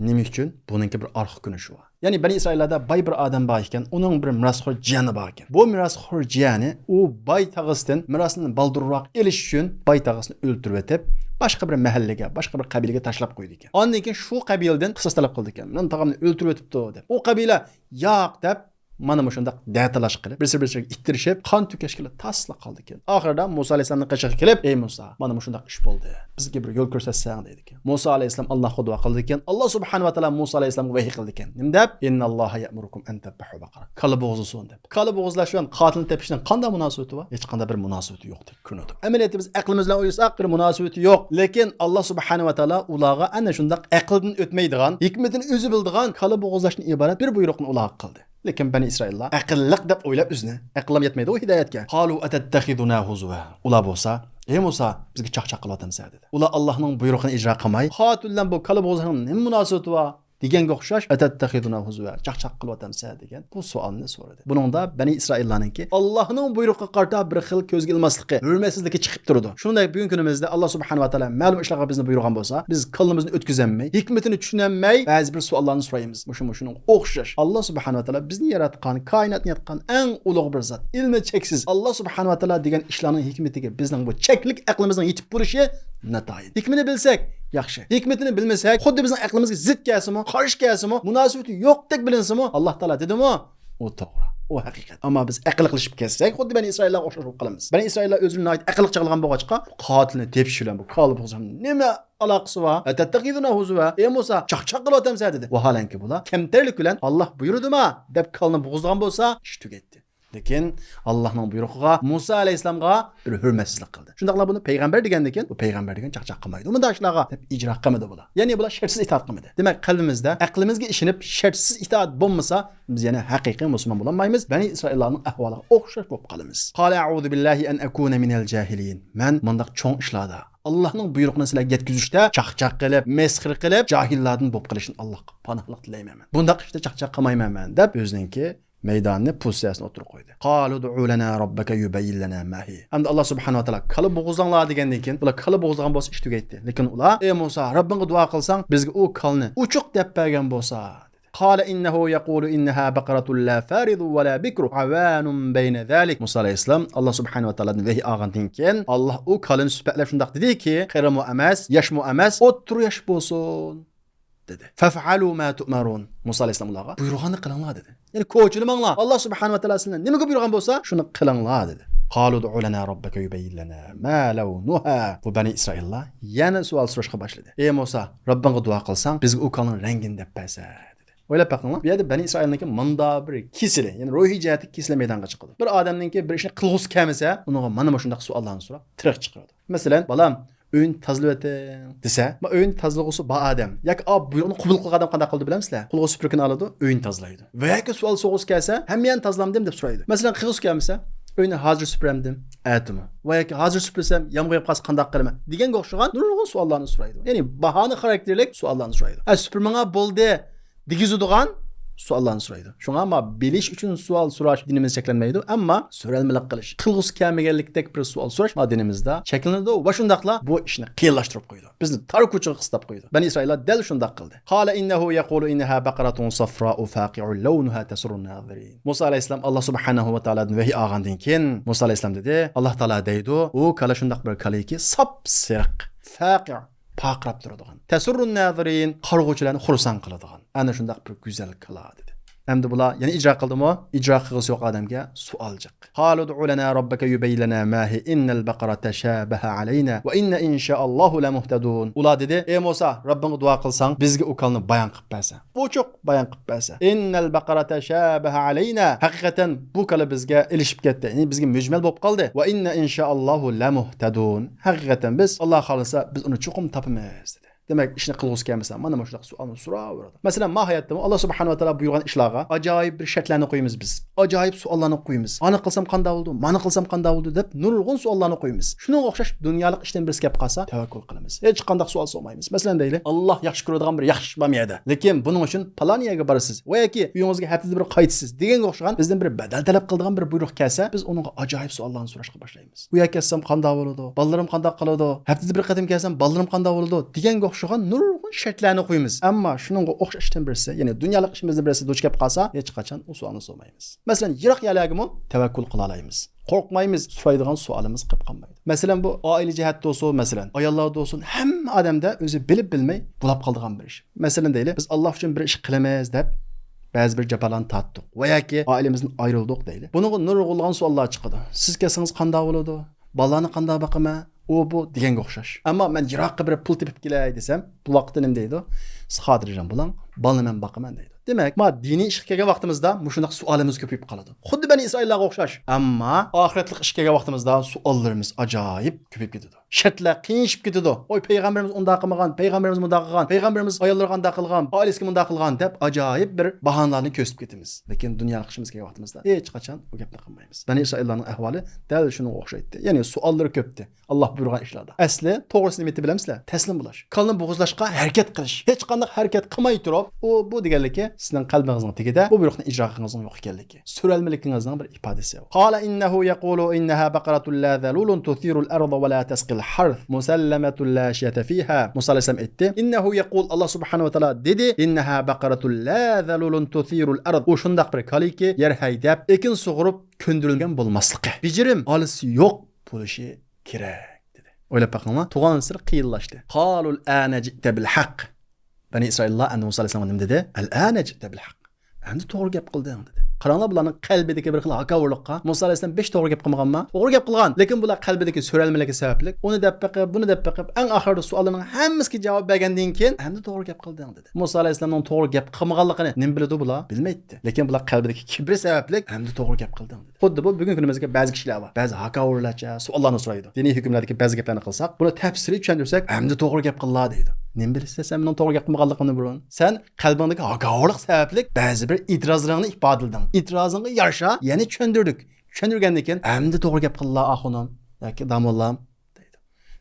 نېمە ئۈچۈن؟ بۇنىڭكى بىر ئارقا كۆرۈنۈشى بار. يەنى بەنى ئىسرائىللاردا باي بىر ئادەم بار ئىكەن، ئۇنىڭ بىر مىراسخور جىيەنى بار ئىكەن. بۇ مىراسخور جىيەنى ئۇ باي تاغىسىدىن مىراسنى بالدۇرراق ئېلىش ئۈچۈن باي تاغىسىنى ئۆلتۈرۈۋېتىپ، باشقا بىر مەھەللىگە، باشقا بىر قەبىلىگە تاشلاپ قويىدىكەن. ئاندىن كېيىن شۇ قەبىلىدىن قىساس تەلەپ قىلىدىكەن. مېنىڭ تاغامنى ئۆلتۈرۈۋېتىپتۇ دەپ. ئۇ قەبىلە ياق دەپ، مانا مۇشۇنداق دەتالاش قىلىپ، بىرسى بىرسىگە ئىتتىرىشىپ، قان تۆكۈشكىلا تاسلا قالىدىكەن. ئاخىرىدا مۇسا ئەلەيھىسسالامنىڭ قېشىغا كېلىپ، ئەي مۇسا، مانا مۇشۇنداق ئىش بولدى. بىزگە بىر يول كۆرسەتسەڭ دەيدىكەن. مۇسا ئەلەيھىسسالام ئاللاغا دۇئا قىلىدىكەن. ئاللا سۇبھانەھۇ ۋە تائالا مۇسا ئەلەيھىسسالامغا ۋەھىي قىلىدىكەن. نېمە دەپ؟ إن الله يأمركم أن تذبحوا بقرة. كالا بوغۇزلىسۇن دەپ. كالا بوغۇزلاش بىلەن قاتىلنى تېپىشنىڭ قانداق مۇناسىۋىتى بار؟ ھېچقانداق بىر مۇناسىۋىتى يوقتەك كۆرۈنىدۇ. ئەمەلىيەتتە بىز ئەقلىمىز بىلەن ئويلىساق، بىر مۇناسىۋىتى يوق. لېكىن ئاللا سۇبھانەھۇ ۋە تائالا ئۇلارغا ئەنە شۇنداق ئەقىلدىن ئۆتمەيدىغان، ھېكمىتىنى ئۆزى بىلىدىغان كالا بوغۇزلاشتىن ئىبارەت بىر بۇيرۇقنى ئۇلارغا قىلدى. لېكىن بەنى ئىسرائىللار ئەقىللىق دەپ ئويلاپ ئۆزىنى، ئەقىللەرگە يەتمەيدۇ ھىدايەتكە. قالوا أتتخذنا هزوا. ئۇلار بولسا، ئەي مۇسا، بىزگە چاقچاق قىلىۋاتامسەن دېدى. ئۇلار ئاللانىڭ بۇيرۇقىنى ئىجرا قىلماي، قاتىل بىلەن بۇ كالا بوغۇزلاشنىڭ نېمە مۇناسىۋىتى بار؟ دېگەنگە ئوخشاش، أتتخذنا هزوا، چاقچاق قىلىۋاتامسەن دېگەن بۇ سوئالنى سورىدى. بۇنىڭدا بەنى ئىسرائىللارنىڭكى ئاللاھنىڭ بۇيرۇقىغا قارىتا بىر خىل كۆزگە ئىلماسلىقى، ھۆرمەتسىزلىكى چىقىپ تۇرىدۇ. شۇنىڭدەك بۈگۈنكى كۈنىمىزدە ئاللا سۇبھانەھۇ ۋە تائالا مەلۇم ئىشلارغا بىزنى بۇيرۇغان بولسا، بىز كاللىمىزنى ئۆتكۈزەلمەي، ھېكمىتىنى چۈشىنەلمەي، بەزى بىر سوئاللارنى سورايمىز. مۇشۇ، مۇشۇنىڭغا ئوخشاش. ئاللا سۇبھانەھۇ ۋە تائالا بىزنى ياراتقان، كائىناتنى ياراتقان ئەڭ ئۇلۇغ بىر زات، ئىلمى چەكسىز. ئاللا سۇبھانەھۇ ۋە تائالا دېگەن ئىشلارنىڭ ھېكمىتىگە بىزنىڭ بۇ چەكلىك ئەقلىمىزنىڭ يېتىپ بولۇشى ناتايىن. ھېكمىنى بىلسەك، ياخشى. ھېكمىتىنى بىلمىسەك، خۇددى بىزنىڭ ئەقلىمىزگە زىت كەلسىمۇ، قارشى كەلسىمۇ، مۇناسىۋىتى يوقتەك بىلىنسىمۇ، ئاللا تائالا دېدىمۇ، ئۇ توغرا، ئۇ ھەقىقەت. ئەمما بىز ئەقىللىقلىشىپ كەتسەك، خۇددى بەنى ئىسرائىللارغا ئوخشاش بولۇپ قالىمىز. بەنى ئىسرائىللار ئۆزلىرىنى ناھايىتى ئەقىللىق چاغلىغان بولغاچقا، قاتىلنى تېپىش بىلەن بۇ كالا بوغۇزلاشنىڭ نېمە ئالاقىسى بار؟ أتتخذنا هزوا. ئەي مۇسا، چاقچاق قىلىۋاتامسەن دېدى. ۋاھالەنكى بۇلار كەمتەرلىك بىلەن، ئاللا بۇيرۇدىما دەپ كالىنى بوغۇزلىغان بولسا، ئىش تۈگەيتتى. لېكىن ئاللانىڭ بۇيرۇقىغا، مۇسا ئەلەيھىسسالامغا بىر ھۆرمەتسىزلىك قىلدى. شۇنداقلا بۇنى پەيغەمبەر دېگەندىكىن، بۇ پەيغەمبەر دېگەن چاقچاق قىلمايدۇ مۇنداق ئىشلارغا دەپ ئىجرا قىلمىدى بۇلار. يەنى بۇلار شەرتسىز ئىتائەت قىلمىدى. دېمەك، قەلبىمىزدە، ئەقلىمىزگە ئىشىنىپ شەرتسىز ئىتائەت بولمىسا، بىز يەنە ھەقىقىي مۇسۇلمان بولالمايمىز. بەنى ئىسرائىللارنىڭ ئەھۋالىغا ئوخشاش بولۇپ قالىمىز. قال أعوذ بالله أن أكون من الجاهلين. مەن مۇنداق چوڭ ئىشلاردا، ئاللانىڭ بۇيرۇقىنى سىلەرگە يەتكۈزۈشتە چاقچاق قىلىپ، مەسخىرە قىلىپ، جاھىللاردىن بولۇپ قېلىشتىن ئاللاغا پاناھلىق تىلەيمەن مەن. بۇنداق ئىشتا چاقچاق قىلمايمەن مەن دەپ ئۆزىنىڭكى مەيدانىنى، پوزىتسىيەسىنى ئوتتۇرىغا قويدى. قالوا ادع لنا ربك يبين لنا ما هي. ئەمدى ئاللا سۇبھانەھۇ ۋە تائالا كالا بوغۇزلاڭلار دېگەندىن كېيىن، ئۇلار كالا بوغۇزلىغان بولسا ئىش تۈگەيتتى. لېكىن ئۇلار، ئەي مۇسا، رەببىڭگە دۇئا قىلساڭ، بىزگە ئۇ كالىنى ئوچۇق دەپ بەرگەن بولسا، دېدى. قال إنه يقول إنها بقرة لا فارض ولا بكر عوان بين ذلك. مۇسا ئەلەيھىسسالام ئاللا سۇبھانەھۇ ۋە تائالادىن ۋەھىي ئالغاندىن كېيىن، ئاللا ئۇ كالىنى سۈپەتلەپ شۇنداق دېدىكى، قېرىمۇ ئەمەس، ياشمۇ ئەمەس، ئوتتۇرا ياش بولسۇن. دېدى. فافعلوا ما تؤمرون. مۇسا ئەلەيھىسسالام ئۇلارغا، بۇيرۇغاننى قىلىڭلار، دېدى. يەنى كوچىلىماڭلار. ئاللا سۇبھانەھۇ ۋە تائالا سىلەرنى نېمىگە بۇيرۇغان بولسا، شۇنى قىلىڭلار، دېدى. قالوا ادع لنا ربك يبين لنا ما لونها. بۇ بەنى ئىسرائىللار يەنە سوئال سوراشقا باشلىدى. ئەي مۇسا، رەببىڭگە دۇئا قىلساڭ، بىزگە ئۇ كالىنىڭ رەڭگىنى دەپ بەرسە، دېدى. ئويلاپ بېقىڭلار، بۇ يەردە بەنى ئىسرائىلنىڭكى مۇنداق بىر كېسىلى، يەنى روھىي جەھەتتىكى كېسىلى مەيدانغا چىقىدۇ. بىر ئادەمنىڭكى بىر ئىشنى قىلغۇسى كەلمىسە، ئۇنىڭغا مانا مۇشۇنداق سوئاللارنى سوراپ، تىرىك چىقىرىدۇ. مەسىلەن، بالام، ئۆينى تازىلىۋېتىڭ دېسە، ما ئۆينى تازىلىغۇسى بار ئادەم ياكى ئا بۇيرۇقنى قوبۇل قىلغان ئادەم قانداق قىلىدۇ بىلەمسىلەر؟ قولىغا سۈپۈرگىنى ئالىدۇ، ئۆينى تازىلايدۇ. ۋە ياكى سوئال سورىغۇسى كەلسە، ھەممە يەرنى تازىلامدىم دەپ سورايدۇ. مەسىلەن، قىلغۇسى كەلمىسە، ئۆينى ھازىر سۈپۈرەمدىم، ئەتىمۇ؟ ۋە ياكى ھازىر سۈپۈرسەم يامغۇر يېغىپ قالسا قانداق قىلىمەن دېگەنگە ئوخشىغان نۇرغۇن سوئاللارنى سورايدۇ. يەنى باھانە خاراكتېرلىك سوئاللارنى سورايدۇ. ئە سۈپۈرمىڭە بولدى دېگۈزىدىغان سوئاللارنى سورايدۇ. شۇڭا ما بىلىش ئۈچۈن سوئال سوراش دىنىمىز چەكلەنمەيدۇ، ئەمما سۆرەلمىلىك قىلىش، قىلغۇسى كەلمىگەنلىكتەك بىر سوئال سوراش ما دىنىمىزدا چەكلىنىدۇ ۋە شۇنداقلا بۇ ئىشنى قىيىنلاشتۇرۇپ قويىدۇ. بىزنى تار كوچىغا قىستاپ قويىدۇ. بەنى ئىسرائىللار دەل شۇنداق قىلدى. قال إنه يقول إنها بقرة صفراء فاقع لونها تسر الناظرين. مۇسا ئەلەيھىسسالام ئاللا سۇبھانەھۇ ۋە تائالادىن ۋەھىي ئالغاندىن كېيىن مۇسا ئەلەيھىسسالام دېدى، ئاللا تائالا دەيدۇ، ئۇ كالا شۇنداق بىر كالىكى، ساپسېرىق، فاقىع، پارقىراپ تۇرىدىغان. تەسۇررۇن نازىرىن، قارىغۇچىلارنى خۇرسەن قىلىدىغان. ئەنە شۇنداق بىر گۈزەل كالا دېدى. ئەمدى بۇلار يەنە ئىجرا قىلدىمۇ؟ ئىجرا قىلغۇسى يوق ئادەمگە سوئال جىق. قالوا ادع لنا ربك يبين لنا ما هي إن البقرة تشابه علينا وإنا إن شاء الله لمهتدون. ئۇلار دېدى، ئەي مۇسا، رەببىڭگە دۇئا قىلساڭ، بىزگە ئۇ كالىنى بايان قىلىپ بەرسە. ئوچۇق بايان قىلىپ بەرسە. إن البقرة تشابه علينا. ھەقىقەتەن بۇ كالا بىزگە ئېلىشىپ كەتتى. يەنى بىزگە مۈجمەل بولۇپ قالدى. وإنا إن شاء الله لمهتدون. ھەقىقەتەن بىز، ئاللا خالىسا، بىز ئۇنى چوقۇم تاپىمىز، دېدى. دېمەك، ئىشنى قىلغۇسى كەلمىسە، مانا مۇشۇنداق سوئالنى سوراۋېرىدۇ. مەسىلەن، ماھىيەتتىمۇ ئاللا سۇبھانەھۇ ۋە تائالا بۇيرۇغان ئىشلارغا ئاجايىپ بىر شەرتلەرنى قويىمىز بىز. ئاجايىپ سوئاللارنى قويىمىز. ئانا قىلسام قانداق بولىدۇ؟ مانا قىلسام قانداق بولىدۇ؟ دەپ نۇرغۇن سوئاللارنى قويىمىز. شۇنىڭغا ئوخشاش دۇنيالىق ئىشتىن بىرسى كەپ قالسا، تەۋەككۈل قىلىمىز. ھېچقانداق سوئال سورىمايمىز. مەسىلەن، دەيلى، ئاللا ياخشى كۆرىدىغان بىر ياخشى ئىش بار مۇ يەردە. لېكىن بۇنىڭ ئۈچۈن پالان يەرگە بارىسىز ۋە ياكى ئۆيىڭىزگە ھەپتىدە بىر قايتىسىز دېگەنگە ئوخشىغان بىزدىن بىر بەدەل تەلەپ قىلىدىغان بىر بۇيرۇق كەلسە، بىز ئۇنىڭغا ئاجايىپ سوئاللارنى سوراشقا باشلايمىز. ئۇ يەرگە كەتسەم قانداق بولىدۇ؟ بالىلىرىم قانداق قىلىدۇ؟ ھەپتىدە بىر قېتىم كەلسەم بالىلىرىم قانداق بولىدۇ؟ دېگەنگە ئوخشىغان نۇرغۇن شەرتلەرنى قويىمىز. ئەمما شۇنىڭغا ئوخشاش ئىشتىن بىرسى، يەنى دۇنيالىق ئىشىمىزدىن بىرسى دۇچ كەپ قالسا، ھېچقاچان ئۇ سوئالنى سورىمايمىز. مەسىلەن، يىراق يەرلەرگىمۇ تەۋەككۈل قىلالايمىز. قورقمايمىز، سورايدىغان سوئالىمىز قېلىپ قالمايدۇ. مەسىلەن، بۇ ئائىلە جەھەتتە بولسۇن، مەسىلەن، ئاياللاردا بولسۇن، ھەممە ئادەمدە ئۆزى بىلىپ بىلمەي بولاپ قالىدىغان بىر ئىش. مەسىلەن، دەيلى، بىز ئاللا ئۈچۈن بىر ئىش قىلىمىز دەپ، بەزى بىر جاپالارنى تارتتۇق ۋە ياكى ئائىلىمىزدىن ئايرىلدۇق دەيلى. بۇنىڭغا نۇرغۇنلىغان سوئاللار چىقىدۇ. سىز كەتسىڭىز قانداق بولىدۇ؟ بالىلارنى قانداق باقىمەن؟ ئۇ بۇ دېگەنگە ئوخشاش. ئەمما مەن يىراققا بېرىپ پۇل تېپىپ كېلەي دېسەم، بۇ ۋاقىتتا نېمە دەيدۇ؟ سىز خاتىرجەم بولۇڭ، بالىنى مەن باقىمەن دەيدۇ. دېمەك، ما دىنىي ئىشقا كەلگەن ۋاقتىمىزدا مۇشۇنداق سوئالىمىز كۆپىيىپ قالىدۇ. خۇددى بەنى ئىسرائىللارغا ئوخشاش. ئەمما ئاخىرەتلىك ئىشقا كەلگەن ۋاقتىمىزدا سوئاللىرىمىز ئاجايىپ كۆپىيىپ كېتىدۇ. شەرتلەر قىيىنلىشىپ كېتىدۇ. ۋاي، پەيغەمبىرىمىز ئۇنداق قىلمىغان، پەيغەمبىرىمىز مۇنداق قىلغان، پەيغەمبىرىمىز ئاياللىرىغا ئانداق قىلغان، ئائىلىسىگە مۇنداق قىلغان دەپ ئاجايىپ بىر باھانىلارنى كۆرسىتىپ كېتىمىز. لېكىن دۇنيالىق ئىشىمىزگە كەلگەن ۋاقتىمىزدا ھېچقاچان ئۇ گەپنى قىلمايمىز. بەنى ئىسرائىللارنىڭ ئەھۋالى دەل شۇنىڭغا ئوخشايتتى. يەنى سوئاللىرى كۆپتى. ئاللا بۇيرۇغان ئىشلاردا. ئەسلى توغرىسى نېمە ئىدى بىلەمسىلەر؟ تەسلىم بولۇش. كالىنى بوغۇزلاشقا ھەرىكەت قىلىش. ھېچقانداق ھەرىكەت قىلماي تۇرۇپ، ئۇ، بۇ دېگەنلىكى سىزنىڭ قەلبىڭىزنىڭ تېگىدە بۇ بۇيرۇقنى ئىجرا قىلغىنىڭىزنىڭ يوق ئىكەنلىكى. سۆرەلمىلىكىڭىزنىڭ بىر ئىپادىسى. قال إنه يقول إنها بقرة لا ذلول تثير الأرض ولا تسقي الحرث مسلمة لا شية فيها. مۇسا ئەلەيھىسسالام ئېيتتى، إنه يقول، ئاللا سۇبھانەھۇ ۋە تائالا دېدى، إنها بقرة لا ذلول تثير الأرض. ئۇ شۇنداق بىر كالىكى، يەر ھەيدەپ، ئېكىن سۇغۇرۇپ، كۆندۈرۈلگەن بولماسلىقى، بېجىرىم ئالىسى يوق بولۇشى كېرەك، دېدى. ئويلاپ بېقىڭلار، تۇغانسېرى قىيىنلاشتى. قالوا الآن جئت بالحق. بەنى ئىسرائىللار ئەمدى مۇسا ئەلەيھىسسالامغا نېمە دېدى؟ الآن جئت بالحق. ئەمدى توغرا گەپ قىلدىڭ، دېدى. قاراڭلار، بۇلارنىڭ قەلبىدىكى بىر خىل ھاكاۋۇرلۇققا. مۇسا ئەلەيھىسسالام بەك توغرا گەپ قىلمىغانما؟ توغرا گەپ قىلغان. لېكىن بۇلار قەلبىدىكى سۆرەلمىلىكى سەۋەبلىك ئۇنى دەپ بېقىپ، بۇنى دەپ بېقىپ، ئەڭ ئاخىرىدا سوئاللىرىنىڭ ھەممىسىگە جاۋاب بەرگەندىن كېيىن، ئەمدى توغرا گەپ قىلدىڭ، دېدى. مۇسا ئەلەيھىسسالامنىڭ توغرا گەپ قىلمىغانلىقىنى نېمە بىلىدۇ بۇلار؟ بىلمەيتتى. لېكىن بۇلار قەلبىدىكى كىبىر سەۋەبلىك، ئەمدى توغرا گەپ قىلدىڭ، دېدى. خۇددى بۇ بۈگۈنكى كۈنىمىزدىكى بەزى كىشىلەر بار. بەزى ھاكاۋۇرلارچە سوئاللارنى سورايدۇ. دىنىي ھۆكۈملەردىكى بەزى گەپلەرنى قىلساق، بۇنى تەپسىلىي چۈشەندۈرسەك، ئەمدى توغرا گەپ قىللا دەيدۇ. نېمە بىلىسەن سەن مېنىڭ توغرا گەپ قىلمىغانلىقىمنى بۇرۇن؟ سەن قەلبىڭدىكى ھاكاۋۇرلۇق سەۋەبلىك بەزى بىر ئېتىرازلىرىڭنى ئىپادىلىدىڭ. ئېتىرازىڭغا يارىشا يەنە چۈشەندۈردۇك. چۈشەندۈرگەندىن كېيىن، ئەمدى توغرا گەپ قىللا، ئاخۇنۇم ياكى داموللام، دەيدۇ.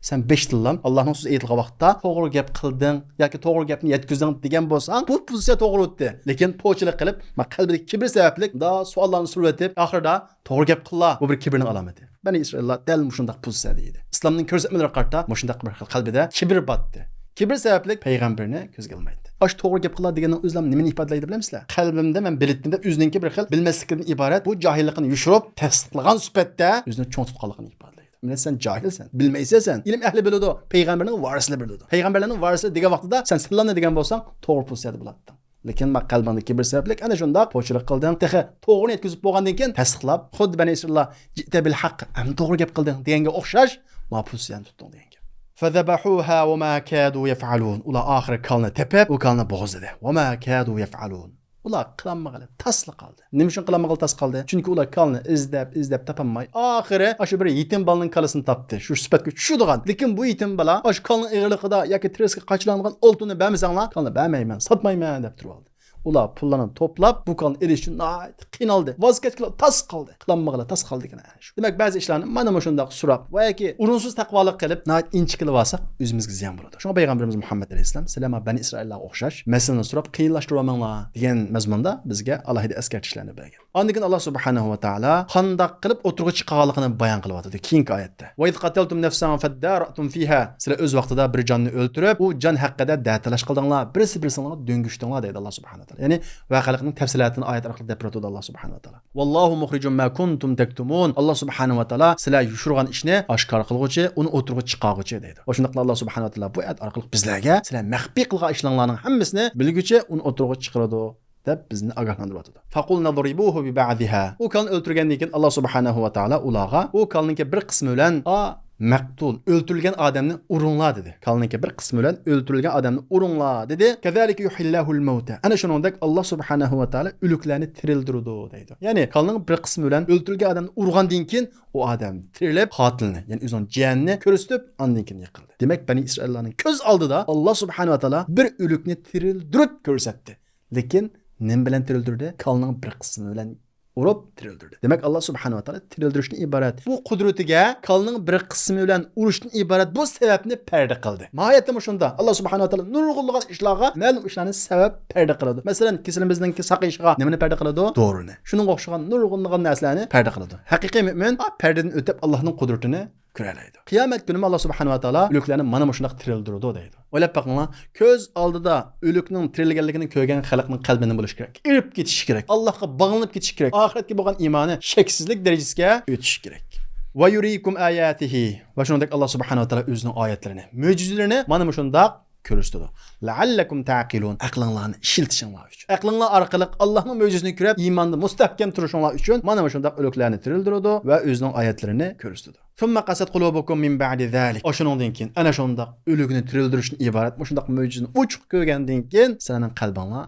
سەن بېشىدىنلا ئاللانىڭ سۆزى ئېيتىلغان ۋاقىتتا توغرا گەپ قىلدىڭ ياكى توغرا گەپنى يەتكۈزدۈڭ دېگەن بولساڭ، بۇ پوزىتسىيە توغرا ئۆتتى. لېكىن پوچىلىق قىلىپ، ما قەلبىدىكى كىبىر سەۋەبلىك مۇنداق سوئاللارنى سورىۋېتىپ، ئاخىرىدا توغرا گەپ قىللا، بۇ بىر كىبىرنىڭ ئالامىتى. بەنى ئىسرائىللار دەل مۇشۇنداق پوزىتسىيەدە ئىدى. ئىسلامنىڭ كۆرسەتمىلىرىگە قارىتا مۇشۇنداق بىر خىل قەلبىدە كىبىر باتتى. كىبىر سەۋەبلىك پەيغەمبىرىنى كۆزگە ئىلمايتتى. ئاشۇ توغرا گەپ قىللا دېگەننىڭ ئۆزىلا نېمىنى ئىپادىلەيدۇ بىلەمسىلەر؟ قەلبىمدە مەن بىلىتتىم دەپ ئۆزىنىڭكى بىر خىل بىلمەسلىكىدىن ئىبارەت بۇ جاھىللىقىنى يوشۇرۇپ، تەستىقلىغان سۈپەتتە ئۆزىنى چوڭ تۇتقانلىقىنى ئىپادىلەيدۇ. مىللەت، سەن جاھىلسەن، بىلمەيسەن سەن. ئىلىم ئەھلى بىلىدۇ، پەيغەمبەرنىڭ ۋارىسلىرى بىلىدۇ. پەيغەمبەرلەرنىڭ ۋارىسلىرى دېگەن ۋاقتىدا سەن سىللامنى دېگەن بولساڭ، توغرا پوزىتسىيەدە بولاتتىڭ. لېكىن ما قەلبىڭدە كىبىر سەۋەبلىك ئەنە شۇنداق پوچىلىق قىلدىڭ. تېخى توغرىنى يەتكۈزۈپ بولغاندىن كېيىن تەستىقلاپ، خۇددى بەنى ئىسرائىللار جىئتە بىل ھەق، ئەمدى توغرا گەپ قىلدىڭ دېگەنگە ئوخشاش، ما پوزىتسىيەنى تۇتتۇڭ دېگەن گەپ. فذبحوها وما كادوا يفعلون. ئۇلار ئاخىرى كالىنى تېپىپ، ئۇ كالىنى بوغۇزلىدى. وما كادوا يفعلون. ئۇلار قىلالمىغىلى تاسلا قالدى. نېمە ئۈچۈن قىلالمىغىلى تاس قالدى؟ چۈنكى ئۇلار كالىنى ئىزدەپ، ئىزدەپ تاپالماي، ئاخىرى ئاشۇ بىر يېتىم بالىنىڭ كالىسىنى تاپتى. شۇ سۈپەتكە چۈشىدىغان. لېكىن بۇ يېتىم بالا ئاشۇ كالىنىڭ ئېغىرلىقىدا ياكى تىرىسىگە قاچىلانغان ئالتۇننى بەرمىسەڭلار، كالىنى بەرمەيمەن، ساتمايمەن دەپ تۇرۇۋالدى. ئۇلار پۇللارنى توپلاپ، بۇ كالىنى ئېلىش ئۈچۈن ناھايىتى قىينالدى. ۋاز كەچكىلى تاس قالدى. قىلالمىغىلى تاس قالدى دېگەن. دېمەك، بەزى ئىشلارنى مانا مۇشۇنداق سوراپ ۋە ياكى ئورۇنسىز تەقۋالىق قىلىپ، ناھايىتى ئىنچىكىلىۋالساق، ئۆزىمىزگە زىيان بولىدۇ. شۇڭا پەيغەمبىرىمىز مۇھەممەد ئەلەيھىسسالام، «سىلەر مانا بەنى ئىسرائىللارغا ئوخشاش مەسىلىنى سوراپ قىيىنلاشتۇرۇۋالماڭلار» دېگەن مەزمۇندا بىزگە ئالاھىدە ئەسكەرتىشلەرنى بەرگەن. ئاندىن كېيىن ئاللا سۇبھانەھۇ ۋە تائالا قانداق قىلىپ ئوتتۇرىغا چىقارغانلىقىنى بايان قىلىۋاتىدۇ كېيىنكى ئايەتتە. «ۋەئىز قەتەلتۇم نەفسەن فەددارەئتۇم فىھا». سىلەر ئۆز ۋاقتىدا بىر جاننى ئۆلتۈرۈپ، ئۇ جان ھەققىدە دەتالاش قىلدىڭلار، بىرسى بىرسىڭلارغا دۆڭگۈشتۈڭلار دەيدۇ ئاللا سۇبھانەھۇ ۋە تائالا. يەنى ۋەقەلىكنىڭ تەپسىلاتىنى ئايەت ئارقىلىق دەپ بېرىۋاتىدۇ ئاللا سۇبھانەھۇ ۋە تائالا. «ۋەللاھۇ مۇخرىجۇم ما كۇنتۇم تەكتۇمۇن». ئاللا سۇبھانەھۇ ۋە تائالا سىلەر يوشۇرغان ئىشنى ئاشكارا قىلغۇچى، ئۇنى ئوتتۇرىغا چىقارغۇچى دەيدۇ. ۋە شۇنداقلا ئاللا سۇبھانەھۇ ۋە تائالا بۇ ئايەت ئارقىلىق بىزلەرگە سىلەر مەخپىي قىلغان ئىشلىرىڭلارنىڭ ھەممىسىنى بىلگۈچى، ئۇنى ئوتتۇرىغا چىقىرىدۇ دەپ بىزنى ئاگاھلاندۇرۇۋاتىدۇ. «فەقۇلنەضرىبۇھۇ بىبەئزىھا». ئۇ كالىنى ئۆلتۈرگەندىن كېيىن ئاللا سۇبھانەھۇ ۋە تائالا ئۇلارغا ئۇ كالىنىڭكى بىر قىسمى بىلەن، ئا، مەقتۇل، ئۆلتۈرۈلگەن ئادەمنى ئۇرۇڭلار دېدى. كالىنىڭكى بىر قىسمى بىلەن ئۆلتۈرۈلگەن ئادەمنى ئۇرۇڭلار دېدى. «كەزالىكە يۇھيىللاھۇل مەۋتە». ئەنە شۇنىڭدەك ئاللا سۇبھانەھۇ ۋە تائالا ئۆلۈكلەرنى تىرىلدۈرىدۇ دەيدۇ. يەنى كالىنىڭ بىر قىسمى بىلەن ئۆلتۈرۈلگەن ئادەمنى ئۇرغاندىن كېيىن ئۇ ئادەم تىرىلىپ، قاتىلىنى، يەنى ئۆزىنىڭ جىيەنىنى كۆرسىتىپ، ئاندىن كېيىن يىقىلدى. دېمەك، بەنى ئىسرائىللارنىڭ كۆز ئالدىدا ئاللا سۇبھانەھۇ ۋە تائالا بىر ئۆلۈكنى تىرىلدۈرۈپ كۆرسەتتى. لېكىن نېمە بىلەن تىرىلدۈردى؟ كالىنىڭ بىر قىسمى بىلەن ئۇرۇپ تىرىلدۈردى. دېمەك، ئاللا سۇبھانەھۇ ۋە تائالا تىرىلدۈرۈشتىن ئىبارەت بۇ قۇدرىتىگە، كالىنىڭ بىر قىسمى بىلەن ئۇرۇشتىن ئىبارەت بۇ سەۋەبنى پەردە قىلدى. ماھىيەتتە مۇشۇنداق. ئاللا سۇبھانەھۇ ۋە تائالا نۇرغۇنلىغان ئىشلارغا مەلۇم ئىشلارنى سەۋەب پەردە قىلىدۇ. مەسىلەن، كېسىلىمىزنىڭكى ساقىيىشىغا نېمىنى پەردە قىلىدۇ؟ دورىنى. شۇنىڭغا ئوخشىغان نۇرغۇنلىغان نەرسىلەرنى پەردە قىلىدۇ. ھەقىقىي مۆمىن ئا پەردىدىن ئۆتۈپ ئاللانىڭ قۇدرىتىنى كۆرەلەيدۇ. قىيامەت كۈنىمۇ ئاللا سۇبھانەھۇ ۋە تائالا ئۆلۈكلەرنى مانا مۇشۇنداق تىرىلدۈرىدۇ دەيدۇ. ئويلاپ بېقىڭلار، كۆز ئالدىدا ئۆلۈكنىڭ تىرىلگەنلىكىنى كۆرگەن خەلقنىڭ قەلبى نېمە بولۇشى كېرەك؟ ئېرىپ كېتىشى كېرەك. ئاللاغا باغلىنىپ كېتىشى كېرەك. ئاخىرەتكە بولغان ئىمانى شەكسىزلىك دەرىجىسىگە ئۆتۈشى كېرەك. «ۋە يۇرىكۇم ئاياتىھى». ۋە شۇنىڭدەك ئاللا سۇبھانەھۇ ۋە تائالا ئۆزىنىڭ ئايەتلىرىنى، مۆجىزىلىرىنى مانا مۇشۇنداق كۆرسىتىدۇ. «لەئەللەكۇم تەئقىلۇن». ئەقلىڭلارنى ئىشلىتىشىڭلار ئۈچۈن. ئەقلىڭلار ئارقىلىق ئاللانىڭ مۆجىزىسىنى كۆرۈپ، ئىماندا مۇستەھكەم تۇرۇشۇڭلار ئۈچۈن مانا مۇشۇنداق ئۆلۈكلەرنى تىرىلدۈرىدۇ ۋە ئۆزىنىڭ ئايەتلىرىنى كۆرسىتىدۇ. «ثم قست قلوبكم من بعد ذلك». ئاشۇنىڭدىن كېيىن، ئەنە شۇنداق ئۆلۈكنى تىرىلدۈرۈشتىن ئىبارەت مۇشۇنداق مۆجىزىنى ئوچۇق كۆرگەندىن كېيىن، سىلەرنىڭ قەلبىڭلار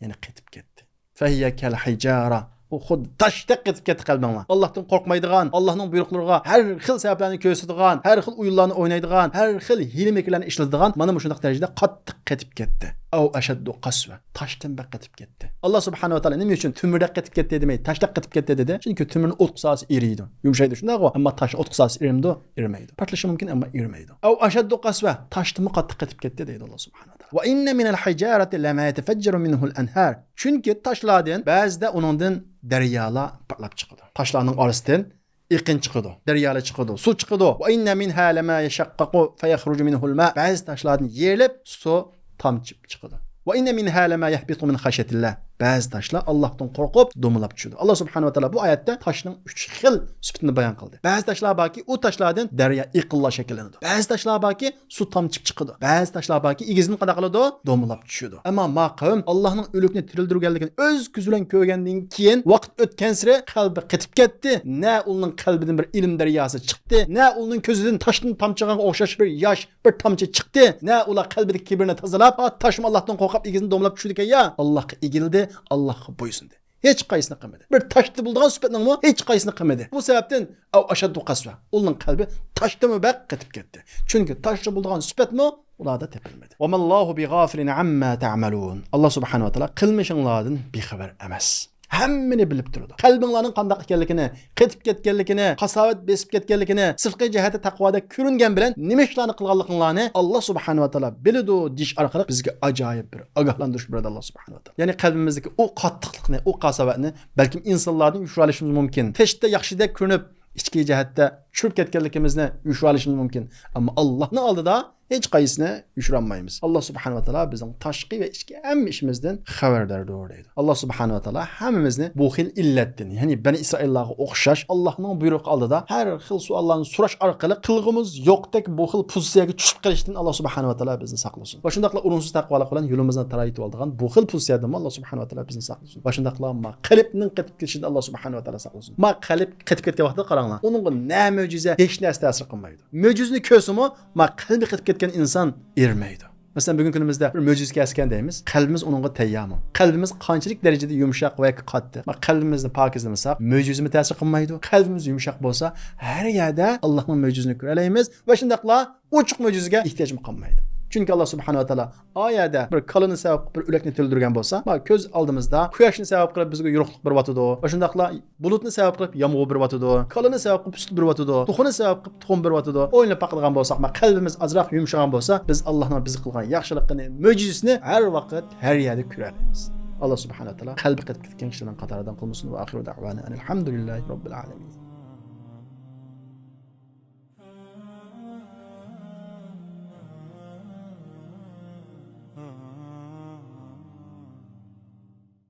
يەنە قېتىپ كەتتى. «فهي كالحجارة». ئۇ خۇددى تاشتەك قېتىپ كەتتى قەلبىڭلار. ئاللاھتىن قورقمايدىغان، ئاللاھنىڭ بۇيرۇقلىرىغا ھەر خىل سەۋەبلەرنى كۆرسىتىدىغان، ھەر خىل ئويۇنلارنى ئوينايدىغان، ھەر خىل ھىيلە-مىكىرلەرنى ئىشلىتىدىغان مانا مۇشۇنداق دەرىجىدە قاتتىق قېتىپ كەتتى. «ئەۋ ئەشەددۇ قەسۋە». تاشتىن بەك قېتىپ كەتتى. ئاللا سۇبھانەھۇ ۋە تائالا نېمە ئۈچۈن تۆمۈردەك قېتىپ كەتتى دېمەي، تاشتەك قېتىپ كەتتى دېدى؟ چۈنكى تۆمۈرنى ئوتقا سالسا ئېرىيدۇ، يۇمشايدۇ، شۇنداقغۇ؟ ئەمما تاشنى ئوتقا سالسا ئېرىمدۇ؟ ئېرىمەيدۇ. پارتلىشى مۇمكىن، ئەمما ئېرىمەيدۇ. «ئەۋ ئەشەددۇ قەسۋە»، تاشتىنمۇ قاتتىق قېتىپ كەتتى دەيدۇ ئاللا سۇبھانەھۇ ۋە تائالا. «ۋە ئىننە مىنەل ھىجارەتى لەما يەتەفەججەرۇ مىنھۇل ئەنھار». چۈنكى تاشلاردىن بەزىدە ئۇنىڭدىن دەريالار پارتلاپ چىقىدۇ. تاشلارنىڭ ئارىسىدىن ئېقىن چىقىدۇ، دەريالار چىقىدۇ، سۇ چىقىدۇ. «ۋە ئىننە مىنھا لەما يەشەققەقۇ فەيەخرۇجۇ مىنھۇل ما». بەزى تاشلاردىن يېرىلىپ سۇ تامچىپ چىقىدۇ. «ۋە ئىننە مىنھا لەما يەھبىتۇ مىن خەشيەتىللا». بەزى تاشلار ئاللاھتىن قورقۇپ دومىلاپ چۈشىدۇ. ئاللا سۇبھانەھۇ ۋە تائالا بۇ ئايەتتە تاشنىڭ ئۈچ خىل سۈپىتىنى بايان قىلدى. بەزى تاشلار باركى، ئۇ تاشلاردىن دەريا، ئېقىنلار شەكىللىنىدۇ. بەزى تاشلار باركى، سۇ تامچىپ چىقىدۇ. بەزى تاشلار باركى، ئېگىزدىن قانداق قىلىدۇ؟ دومىلاپ چۈشىدۇ. ئەمما ما قەۋم ئاللاھنىڭ ئۆلۈكنى تىرىلدۈرگەنلىكىنى ئۆز كۆزى بىلەن كۆرگەندىن كېيىن، ۋاقىت ئۆتكەنسېرى قەلبى قېتىپ كەتتى. نە ئۇنىڭ قەلبىدىن بىر ئىلىم دەرياسى چىقتى، نە ئۇنىڭ كۆزىدىن تاشتىن تامچىغانغا ئوخشاش بىر ياش، بىر تامچە چىقتى. نە ئۇلار قەلبىدىكى كىبىرنى تازىلاپ، «ئا، تاشمۇ ئاللاھتىن قورقۇپ ئېگىزدىن دومىلاپ چۈشىدىكەن يا، ئاللاھقا ئېگىلدى، ئاللاھقا بويسۇندى.» ھېچقايسىسىنى قىلمىدى. بىر تاشتا بولىدىغان سۈپەتنىڭمۇ ھېچقايسىسىنى قىلمىدى. بۇ سەۋەبتىن، «ئەۋ ئەشەددۇ قەسۋە»، ئۇنىڭ قەلبى تاشتىنمۇ بەك قېتىپ كەتتى. چۈنكى تاشتا بولىدىغان سۈپەتمۇ ئۇلاردا تېپىلمىدى. «ۋەمەللاھۇ بىغافىلىن ئەمما تەئمەلۇن». ئاللا سۇبھانەھۇ ۋە تائالا قىلمىشىڭلاردىن بىخەۋەر ئەمەس. ھەممىنى بىلىپ تۇرىدۇ. قەلبىڭلارنىڭ قانداق ئىكەنلىكىنى، قېتىپ كەتكەنلىكىنى، قاساۋەت بېسىپ كەتكەنلىكىنى، سىرتقى جەھەتتە تەقۋادەك كۆرۈنگەن بىلەن نېمە ئىشلارنى قىلغانلىقىڭلارنى ئاللا سۇبھانەھۇ ۋە تائالا بىلىدۇ دېيىش ئارقىلىق بىزگە ئاجايىپ بىر ئاگاھلاندۇرۇش بېرىدۇ ئاللا سۇبھانەھۇ ۋە تائالا. يەنى قەلبىمىزدىكى ئۇ قاتتىقلىقنى، ئۇ قاساۋەتنى بەلكىم ئىنسانلاردىن يوشۇرالىشىمىز مۇمكىن. تەشتتە ياخشىدەك كۆرۈنۈپ، ئىچكى جەھەتتە چۈشۈپ كەتكەنلىكىمىزنى يوشۇرالىشىمىز مۇمكىن. ئەمما ئاللانىڭ ئالدىدا ھېچقايسىسىنى يوشۇرالمايمىز. ئاللا سۇبھانەھۇ ۋە تائالا بىزنىڭ تاشقى ۋە ئىچكى ھەممە ئىشىمىزدىن خەۋەرداردۇر دەيدۇ. ئاللا سۇبھانەھۇ ۋە تائالا ھەممىمىزنى بۇ خىل ئىللەتتىن، يەنى بەنى ئىسرائىللارغا ئوخشاش ئاللانىڭ بۇيرۇقى ئالدىدا ھەر خىل سوئاللارنى سوراش ئارقىلىق قىلغۇمىز يوقتەك بۇ خىل پوزىتسىيەگە چۈشۈپ قېلىشتىن ئاللا سۇبھانەھۇ ۋە تائالا بىزنى ساقلىسۇن. ۋە شۇنداقلا ئورۇنسىز تەقۋالىق بىلەن يولىمىزنى تارايتىۋالىدىغان بۇ خىل پوزىتسىيەدىنمۇ ئاللا سۇبھانەھۇ ۋە تائالا بىزنى ساقلىسۇن. ۋە شۇنداقلا ما قەلبنىڭ قېتىپ كېتىشىدىن ئاللا سۇبھانەھۇ ۋە تائالا ساقلىسۇن. ما قەلب قېتىپ كەتكەن ۋاقىتتا قاراڭلار، ئۇنىڭغا نە مۆجىزە، ھېچ نەرسە تەسىر قىلمايدۇ. مۆجىزىنى كۆرسىمۇ، ما قەلبى قېتىپ كەتكەن ئىنسان ئېرىمەيدۇ. مەسىلەن، بۈگۈنكى كۈنىمىزدە بىر مۆجىزە كەلسىكەن دەيمىز. قەلبىمىز ئۇنىڭغا تەييارمۇ؟ قەلبىمىز قانچىلىك دەرىجىدە يۇمشاق ۋە قاتتى؟ ما قەلبىمىزنى پاكىزلىمىساق، مۆجىزىمۇ تەسىر قىلمايدۇ. قەلبىمىز يۇمشاق بولسا، ھەر يەردە ئاللاھنىڭ مۆجىزىنى كۆرەلەيمىز ۋە شۇنداقلا ئوچۇق مۆجىزىگە ئېھتىياجمۇ قالمايدۇ. چۈنكى ئاللا سۇبھانەھۇ ۋە تائالا ئايەدە بىر كالىنى سەۋەب قىلىپ بىر ئۆلەكنى تۆلدۈرگەن بولسا، ما كۆز ئالدىمىزدا قۇياشنى سەۋەب قىلىپ بىزگە يورۇقلۇق بېرىۋاتىدۇ. ۋە شۇنداقلا بۇلۇتنى سەۋەب قىلىپ يامغۇر بېرىۋاتىدۇ. كالىنى سەۋەب قىلىپ سۈت بېرىۋاتىدۇ. توخۇنى سەۋەب قىلىپ تۇخۇم بېرىۋاتىدۇ. ئويلىنىپ باقىدىغان بولساق، ما قەلبىمىز ئازراق يۇمشىغان بولسا، بىز ئاللاھنىڭ بىزگە قىلغان ياخشىلىقىنى، مۆجىزىسىنى ھەر ۋاقىت، ھەر يەردە كۆرەلەيمىز. ئاللا سۇبھانەھۇ ۋە تائالا قەلبى قېتىپ كەتكەن كىشىلەرنىڭ قاتارىدىن قىلمىسۇن. ۋە ئاخىرۇ دەئۋانا ئەنىل ھەمدۇلىللاھى رەببىل ئالەمىن.